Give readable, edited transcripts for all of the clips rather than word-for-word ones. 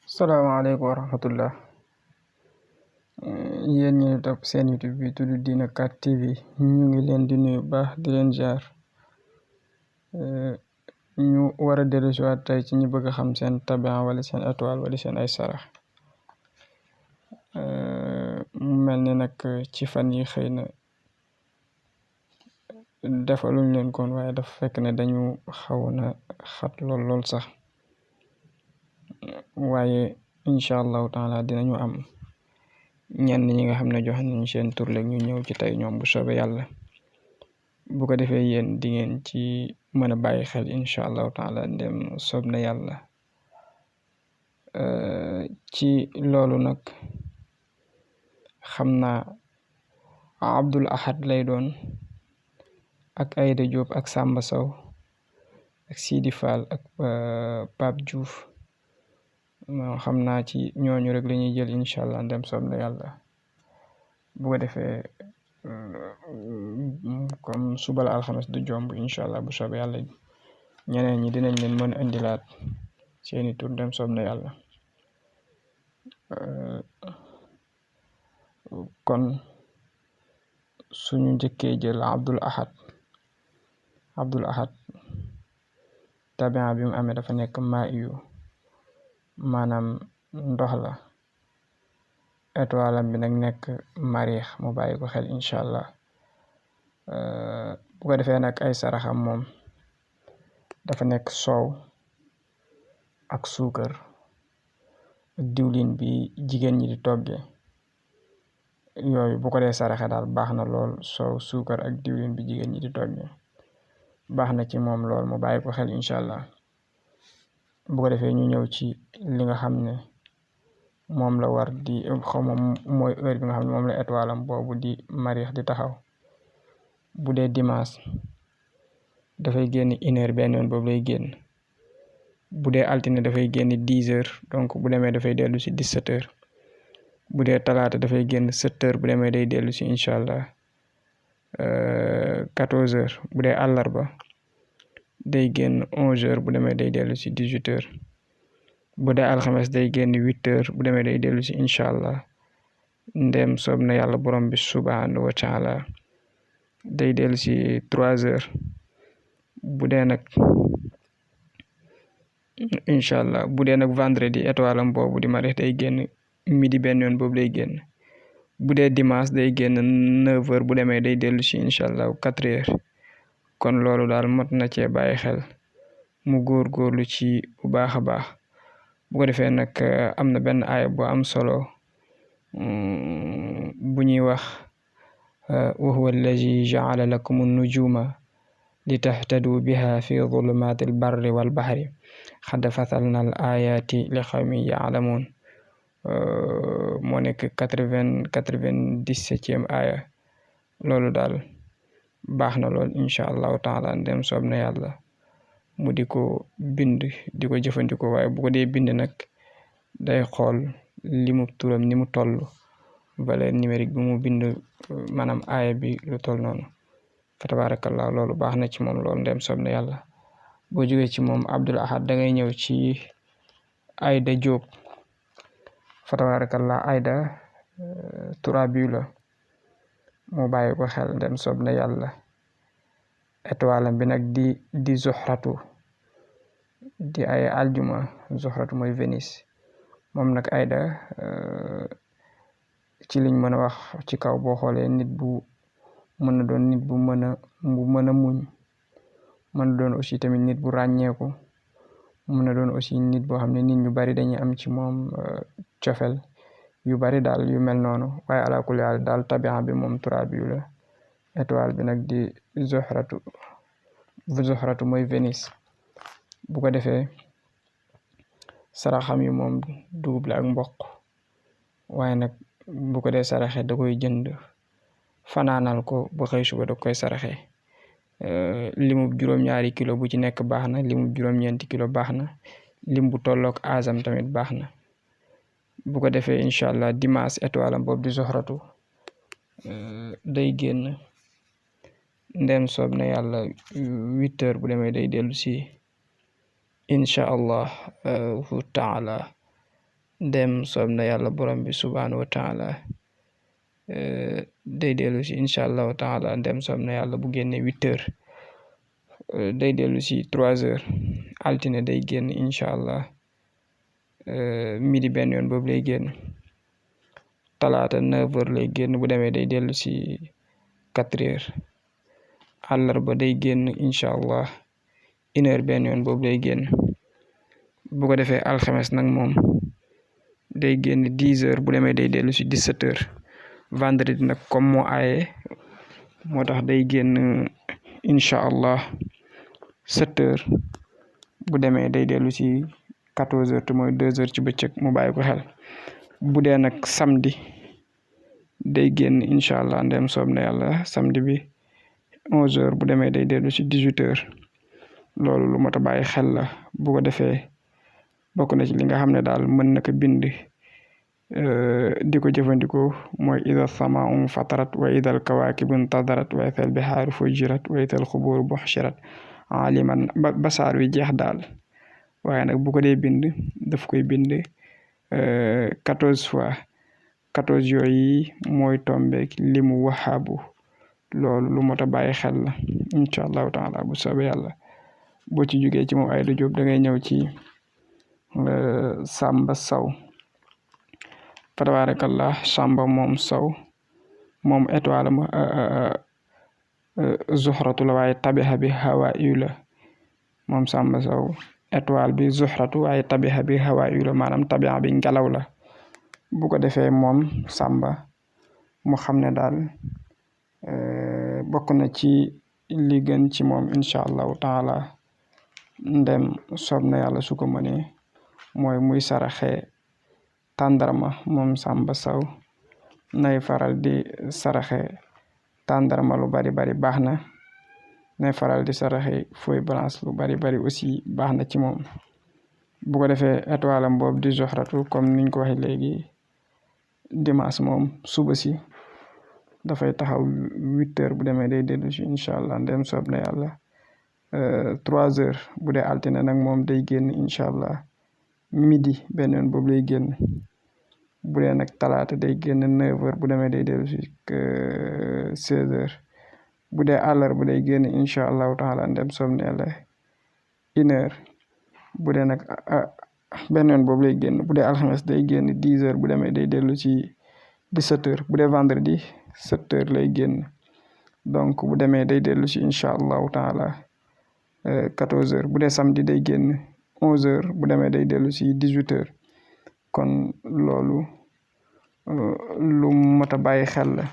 salaamaaleykum wa rahmatullah. Yéen ñi topp seen YouTube bi tudd Dina 4 TV ñu ngi leen di nuyu baax di leen jaar. ñu war a dellusiwaat tey ci ñu bëgg a xam seen tabian wala seen étoile wala seen ay sarax. mu mel ni nag ci fan yi xëy na defaluñ leen kon waaye dafa fekk ne dañu xaw na xat lool sax waaye incha allahu taala dinañu am ñenn ñi nga xam ne joxe nañu seen tur léegi ñu ñëw ci tey ñoom bu soobee yàlla bu ko defee yéen di ngeen ci mën a bàyyi xel incha allahu taala ndem soob na yàlla. ci loolu nag xam naa Abdul Ahad lay doon ak Aïda Diop ak Samba Sow ak Sidi Fall ak Pape Diouf xam naa ci ñooñu rek la ñuy jël incha allah ndem soob na yàlla bu ko defee comme suba la alxames du jomb incha allah bu soobee yàlla ñeneen ñi dinañ leen mën a indilaat seeni tur ndem soob na yàlla. kon suñu njëkkee jël Abdul Ahad tabian bi mu amee dafa nekk maa yu maanaam ndox la. étoile am bi nag nekk mariix mu bàyyi ko xel incha allah. bu ko defee nag ay saraxam moom dafa nekk soow ak suukar ak diwlin bi jigéen ñi di toggee yooyu bu ko dee saraxe daal baax na lool. soow suukar ak diwlin bi jigéen ñi di toggee baax na ci moom lool mu bàyyi ko xel incha allah. bu ko defee ñu ñëw ci li nga xam ne moom la war di xawma mooy heure bi nga xam ne moom la étoile am boobu di mariix di taxaw. bu dee dimanche dafay génn 1 heure benn yoon boobu lay génn. bu dee altine dafay génn 10 heures donc bu demee dafay dellu si 17 heures. bu dee talaata dafay génn 7 heures bu demee day dellu si incha allah 14 heures. bu dee àllarba day génn 11 heures bu demee day dellu si 18 heures. bu dee alxames day génn 8 heures bu demee day dellu si incha allah ndem soob na yàlla borom bi subhanahu wa taala day dellu si 3 heures. bu dee nag incha allah bu dee nag vendredi étoile am boobu di mariix day génn midi benn yoon boobu lay génn. bu dee dimanche day génn 9 heures bu demee day dellu si incha allah 4 heures. kon loolu daal mot na cee bàyyi xel mu góorgóorlu ci bu baax a baax. bu ko defee nag am na benn aaya bu am solo bu ñuy wax wa huwa allazi jaala lakum nujuma li tahtadu biha fi zulumaati albarri wal bahri xad fasalna al ayati li xawmi yaalamuun. moo nekk 97e aaya. loolu daal baax na lool incha allahu taala ndem soob na yàlla mu di ko bind di ko jëfandikoo waaye bu ko dee bind nag day xool limu turam ni mu toll valeur numérique bi mu bind maanaam aaya bi lu toll noonu fa tabarakallah loolu baax na ci moom loolu ndem soob na yàlla. boo jógee ci moom Abdul Ahad da ngay ñëw ci Aïda Diop fa tabarakallah Aïda turabi la mu bàyyi ko xel ndem soob na yàlla. étoile bi nag di Zuhratu di ay aljuma. Zuhratu mooy Vénus. moom nag Aïda ci liñ mën a wax ci kaw boo xoolee nit bu mën na doon nit bu mën a muñ. mën na doon aussi tamit nit bu ràññeeku. mën na doon aussi nit boo xam ne nit ñu bari dañuy am ci moom cofel yu bari daal yu mel noonu waaye ala kulli haal daal tabian bi moom turabi la. étoile bi nag di Zuhratu mooy Vénus. bu ko defee saraxam yi moom dugub la ak mboq waaye nag bu ko dee saraxe da koy jënd fanaanal ko ba xëy suba da koy saraxe. limu juróom-ñaari kilo bu ci nekk baax na. limu juróom-ñeenti kilo baax na. lim bu tollook azam tamit baax na. bu ko defee incha allah dimanche étoile am boobu di Zuhratu day génn ndem soob na yàlla 8 heures bu demee day dellu si incha allah taala ndem soob na yàlla borom bi subhaanahu wa taala day dellu si incha allahu taala ndem soob na yàlla bu génnee 8h day dellu si 3h altine day génn incha allah midi benn yoon boobu lay génn talaata 9h lay génn bu demee day dellu si 4h àllarba day génn incha allah 1h benn yoon boobu lay génn bu ko defee alxames nag moom day génn 10h bu demee day dellu si 17h vendredi nag comme moo aaye moo tax day génn incha allah 7h bu demee day dellu si 14h te mooy 2h ci bëccëg mu bàyyi ko xel bu dee nag samedi day génn incha allah ndem soob na yàlla samedi bi 11h bu demee day dellu si 18h loolu lu mot a bàyyi xel la bu ko defee bokk na ci li nga xam ne daal mën na ko bind di ko jëfandikoo mooy ida samaa'u fatarat wa idal kawaakibu intadarat wa idal bihaaru fujirat wa idal xubuuru buxshirat aliman ba saar wi jeex daal waaye nag bu ko dee bind daf koy bind 14 fois 14 yooyu mooy tombeek limu waxaabu loolu lu mot a bàyyi xel la incha allahu taala bu soobee yàlla boo ci jógee ci moom Aïda Diop da ngay ñëw ci Samba Sow fa tabarakallah Samba moom Sow moom étoile ma zuxratu la waaye tabixa bi hawa yu la moom Samba Sow étoile bi zuxratu waaye tabixa bi hawa yu la maanaam tabixa bi ngelaw la bu ko defee moom Samba mu xam ne daal bokk na ci li gën ci moom incha allahu taala ndem soob na yàlla su ko mënee mooy muy saraxe tàndarma moom Samba Sow nay faral di saraxe tàndarma lu bari bari baax na nay faral di saraxe feuille blanche lu bari bari aussi baax na ci moom bu ko defee étoile am boobu di joxratu comme niñ ko waxee léegi dimanche moom suba si dafay taxaw 8h bu demee day dellu si incha allah ndem soob na yàlla 3h bu dee altine nag moom day génn incha allah midi benn yoon boobu lay génn bu dee nag talaata day génn 9h bu demee day dellu si 16h bu dee àllarba day génn incha allahu taala ndem soob na yàlla 1h bu dee nag benn yoon boobu lay génn bu dee alxames day génn 10h bu demee day dellu si 17h bu dee vendredi 7h lay génn donc bu demee day dellu si incha allahu taala 14h bu dee samedi day génn 11h bu demee day dellu si 18h kon loolu lu mot a bàyyi xel la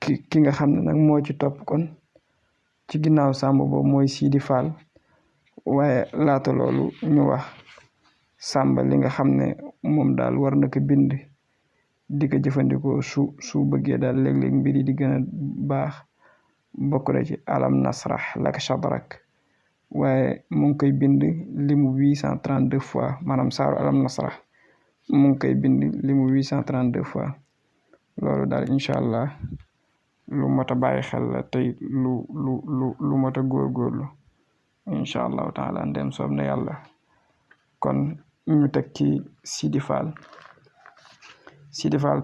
ki nga xam ne nag moo ci topp kon ci ginnaaw Samba boobu mooy Sidi Fall waaye laata loolu ñu wax Samba li nga xam ne moom daal war na ko bind di ko jëfandikoo su bëggee daal léeg-léeg mbir yi di gën a baax bokk na ci alam nasrah laka sadrak waaye mu ngi koy bind limu 832 fois maanaam saaru alam nasrah mu ngi koy bind limu 832 fois loolu daal incha allah lu mot a bàyyi xel la tey lu mot a góorgóorlu incha allahu taala ndem soob na yàlla kon ñu teg ci Sidi Fall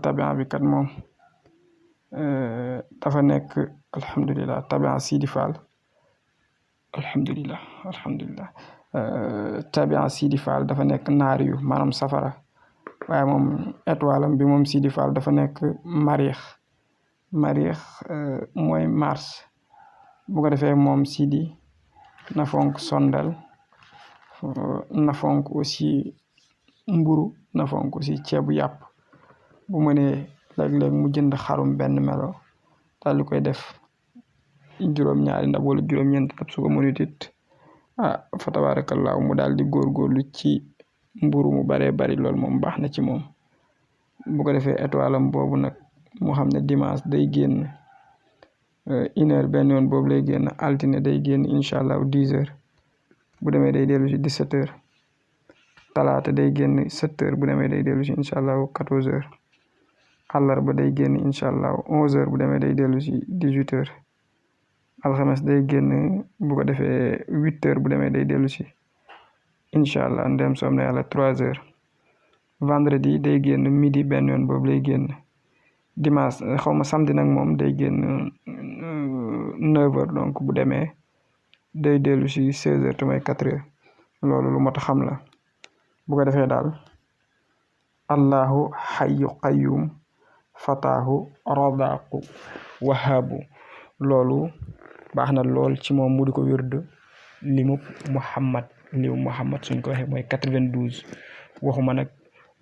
tabia bi kat moom dafa nekk alhamdulilah tabia Sidi Fall alhamdulilah tabia Sidi Fall dafa nekk naar yu maanaam safara waaye moom étoile am bi moom Sidi Fall dafa nekk mariix mooy mars bu ko defee moom Sidi na fonk sondel na fonk aussi mburu na fonk aussi ceebu yàpp bu mënee léeg-léeg mu jënd xarum benn melo daal di koy def juróom-ñaari ndab wala juróom-ñeent ndab su ko mënut it fa tabaarakallaahu mu daal di góorgóorlu ci mburu mu baree bari loolu moom baax na ci moom bu ko defee étoile am boobu nag mu xam ne dimanche day génn 1h benn yoon boobu lay génn altine day génn incha allah 10h bu demee day dellu si 17h talaata day génn 7h bu demee day dellu si incha allah 14h àllarba day génn incha allah 11h bu demee day dellu si 18h alxames day génn bu ko defee 8h bu demee day dellu si incha allah ndem soob na yàlla 3h. vendredi day génn midi benn yoon boobu lay génn. dimanche xaw ma samedi nag moom day génn 9h donc bu demee day dellu si 16h te mooy 4h loolu lu mot a xam la. bu ko defee daal allahu xayu qayyum fataahu radaqu wahaabu loolu baax na lool ci moom mu di ko wérd limu Muhammad suñ ko waxee mooy 92 waxuma nag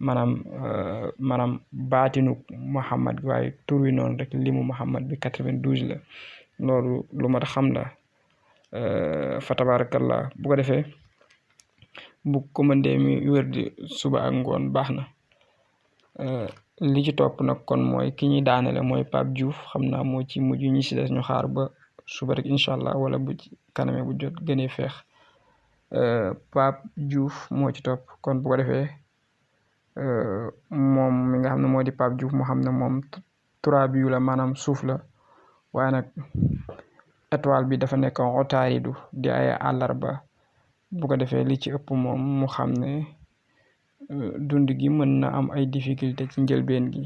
maanaam baatinu Muhammad waaye tur wi noonu rek limu Muhammad bi 92 la loolu lu mat a xam la fa tabarakallah. bu ko defee bu ko mëndee mi wérdi suba ak ngoon baax na. li ci topp nag kon mooy ki ñuy daanele mooy Pape Diouf xam naa moo ci mujj ñi si des ñu xaar ba suba rek incha allah wala bu ci kaname bu jot gënee feex. Pape Diouf moo ci topp kon bu ko defee moom mi nga xam ne moo di Pape Diouf moo xam ne moom turaabiyu la maanaam suuf la waaye nag étoile bi dafa nekk otaaridu di ay àllarba. bu ko defee li ci ëpp moom mu xam ne dund gi mën na am ay difficulté ci njëlbeen gi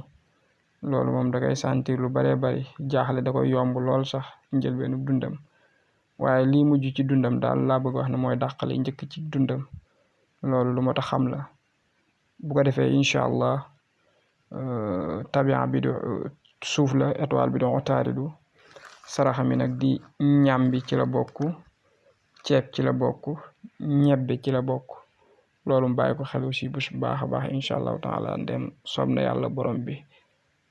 loolu moom da koy sentir lu baree bari jaaxle da koy yomb lool sax ci njëlbeenu dundam waaye lii mujj ci dundam daal laa bëgg wax ne mooy dàqale njëkk ci dundam loolu lu mot a xam la. bu ko defee incha allah tabian bi du suuf la étoile bi du otaaridu saraxa mi nag di ñam bi ci la bokk ceeb ci la bokk ñebbe ci la bokk loolu mu bàyyi ko xel aussi bu baax a baax incha allahu taala ndem soob na yàlla borom bi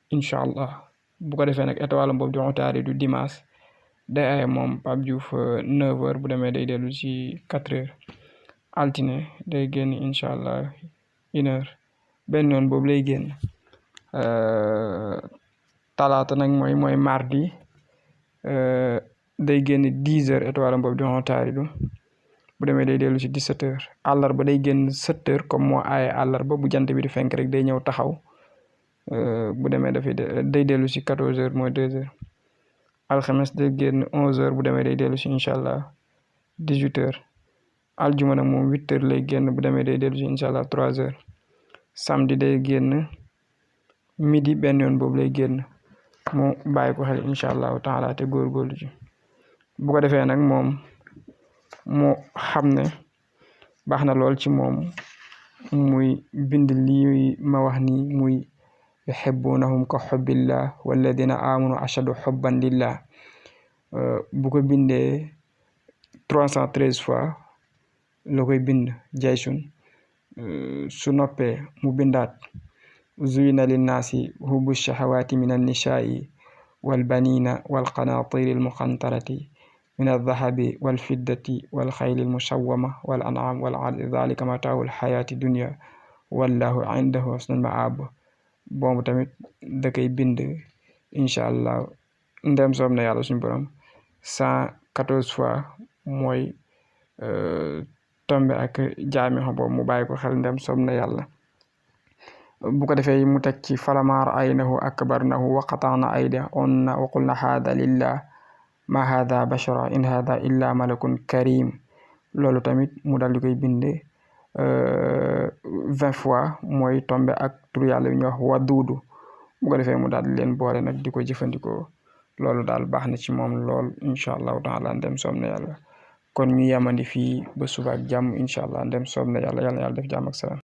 incha allah. bu ko defee nag étoile boobu di otaaridu dimanche day ay moom Pape Diouf 9h bu demee day dellu ci 4h. altine day génn incha allah 1h benn yoon boobu lay génn. talaata nag mooy mardi day génn 10h étoile boobu di otaaridu bu demee day dellu ci 17h. àllarba day génn 7h comme moo aaye àllarba bu jant bi di fenk rek day ñëw taxaw bu demee day dellu ci 14h mooy 2h. alxames day génn 11h bu demee day dellu si incha allah 18h. aljuma nag moom 8h lay génn bu demee day dellu si incha allah 3h. samedi day génn midi benn yoon boobu lay génn mu bàyyi ko xel incha allahu taala te góorgóorlu ci. bu ko defee nag moom mu xam ne baax na lool ci moom muy bind lii ma wax ni muy yuhibbunahum ka hubbillah walladina amanu ashadu hubban lillah. bu ko bindee 313 fois la koy bind jaysun su noppee mu bindaat zuyina linnaasi hubbu shahawaati min annisaa'i walbanina walqanaatiri almuqantarati min aldahabi walfiddati walxayli almusawwama wal an'am wal ardi dhalika mataahu alxayaati dunya wallahu indahu husnul ma'ab. boobu tamit da koy bind incha allah ndem soob na yàlla suñu borom 114 fois mooy tombe ak jaami boobu mu bàyyi ko xel ndem soob na yàlla. bu ko defee mu teg ci falama ra'aynahu akbarnahu wa qata'na aydiyahunna wa qulna haadha lillah ma haadha bashara in haadha illa malakun karim. loolu tamit mu dal di koy binde 20 fois mooy tombe ak tur yàlla bi ñuy wax waduudu. bu ko defee mu daal di leen boole nag di ko jëfandikoo loolu daal baax na ci moom lool incha allahu taala ndem soob na yàlla. kon ñu yemandi fii ba suba ak jàmm incha allah ndem soob na yàlla yàlla def jàmm ak salaam.